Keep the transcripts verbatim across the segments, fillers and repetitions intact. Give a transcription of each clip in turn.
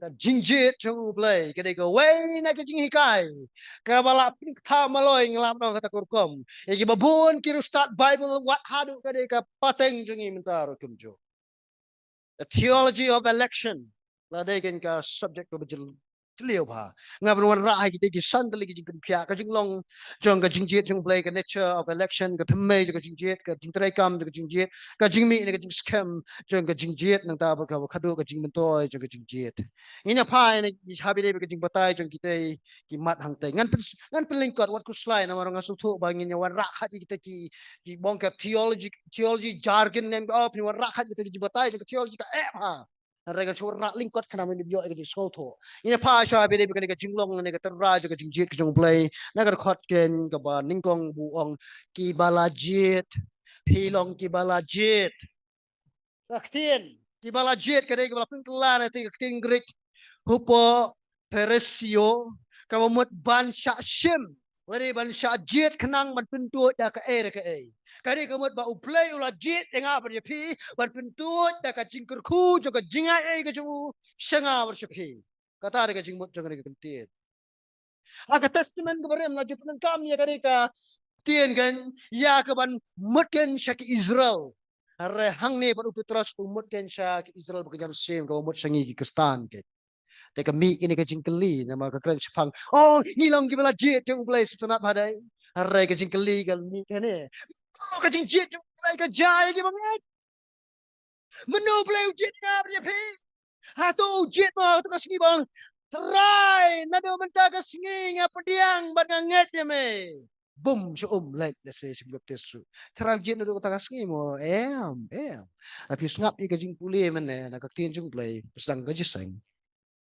Ka jingjied jong U Blei ka dei kawei na ka jinghikai kaba la pynktah maloi, nga la ong kata ka rukom. Ïa kiba bun ki riewstad Baibl wat haduh ka dei ka pateng jong ngi mynta ruh kumjuh. The theology of election la dei kein ka subject kaba jylliew bha. Nga ban wanrah ha kita ki san tylli ki jingpynphiah, ka jinglong jong ka jingjied jong U Blei, ka nature of election, ka thymmei jong ka jingjied, ka jingtreikam jong ka jingjied, ka jingmih ne ka jingskhem jong ka jingjied, nangta bad kaba khatduh ka jingmyntoi jong ka jingjied. Ngin ïa phai ne ha ba dei ka jingbatai jong kita ki mat hangtei. Ngan pyn, ngan pynlyngkot, wat khuslai namar nga sngewthuh ba ngin ïa wanrah khat ïa kita ki, ki bong ka theology, theology jargon ne em ka, oh, phin wanrah khat ïa kita ki jingbatai jong ka theology ka eh bha. Hynrei ngan shu wanrah lyngkot khnang ba ngin ïoh ïa ka jingsngewthuh. Ngin ïa phai sha ba dei ka jinglong ne ka tynrai jong ka jingjied ka jong U Blei. Na ka dkhot kein kaba nyngkong ba u ong, kiba la jied. Phi long kiba la jied. Ka ktien kiba la jied ka dei kaba la pynkylla na ka ktien Greek, hupoperosio, kaba mut ban shah shim, lane ban shah jied khnang ban pynduid da kaei re kaei. Ka dei ka mut ba U Blei u la jied ïa nga bad ïa phi ban pynduid da ka jingkyrkhu jong ka jingaiei ka jong u sha nga bad sha phi. Kata dei ka jingmut jong kane ka ktien. Ha ka Testament kaba rim la ju pyndonkam ïa kane ka ktien kein ïa kaban mut kein sha ki Israel. Hynrei hangne pat u Petros u mut kein sha ki Israel ba kynja mynsiem, kaba mut sha ngi ki Khristan kein. Te ka mih kane ka jingkylli namar ka kren shaphang, oh, ngi long kiba la jied jong U Blei, sngewtynnat bha dei. Hynrei ka jingkylli ka mih kane, oh, ka jingjied jong U Blei ka jia ïa kiba ngeit. Mynno U Blei u jied ïa nga bad ïa phi? Hato u jied mo ha kato ka sngi ba u ong, Trai, naduh mynta ka sngi nga pdiang bad nga ngeit ïa me? Bum, shu um leit lehse shu baptis shuh. Trai, u jied naduh kata ka sngi mo? Em, em. Lada phi sngap ïa ka jingpule mynne na ka ktien jong U Blei, sdang ka jingïaseng.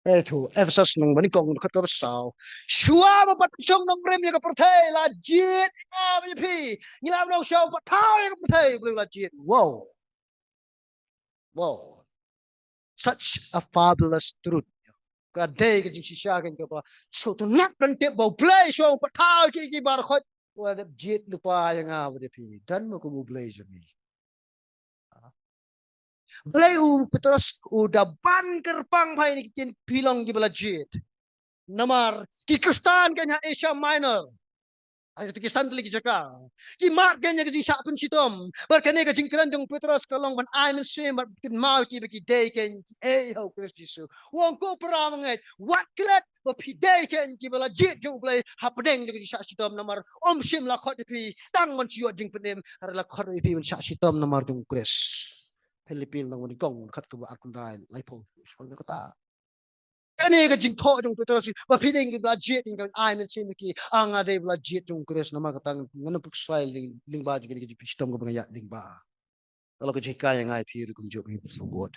Eh, to, Ephesus lyngba nyngkong, dkhot kaba saw. Shuwa ba u pat pynshong nongrim ïa ka pyrthei, la jied ïa nga bad ïa phi. Ngi la ong shuwa ba u pat thaw ïa ka pyrthei, U Blei u la jied. Wow. Wow. Such a fabulous truth. Ka dei ka jingshisha kein kaba sngewtynnat ban tip ba U Blei shuwa u pat thaw ïa ki, ki baroh khoit, u la dep jied lypa ïa nga bad ïa phi. Don mo kum U Blei jong ngi? Balei u Petros u da ban kyrpang bha ïa kine ki, phi long kiba la jied? Namar ki Khristan kein ha Asia Minor, ha kito ki san tylli ki jaka, ki mad kein ïa ka jingshah pynshitom. Bad kane ka jingkren jong u Petros ka long ban ai mynsiem bad kynmaw ïa ki ba ki dei kein kiei ha u Khrist Jisu. U ong, ko para bangeit, wat klet ba phi dei kein kiba la jied jong U Blei hapdeng jong ka jingshah shitom, namar um shym la khot ïa phi tang ban shu ïoh jingpynim, hynrei la khot ïa phi ban shah shitom namar jong u Khrist. Philippi lyngba nyngkong, dkhot kaba arphew khyndai, laiphew, shaphang kata. Kane ka jingthoh jong u Petros ba phi dei kiba la jied, ka ai mynsiem ïa ki, ah, nga dei ba la jied jong u Khrist, namar kata ngan ym pyrshah lyng, lyngba jong kane ka jingpynshitom kaba nga ïaid lyngba. Ka long ka jinghikai ïa nga ïa phi ruh kumjuh, kumjuh.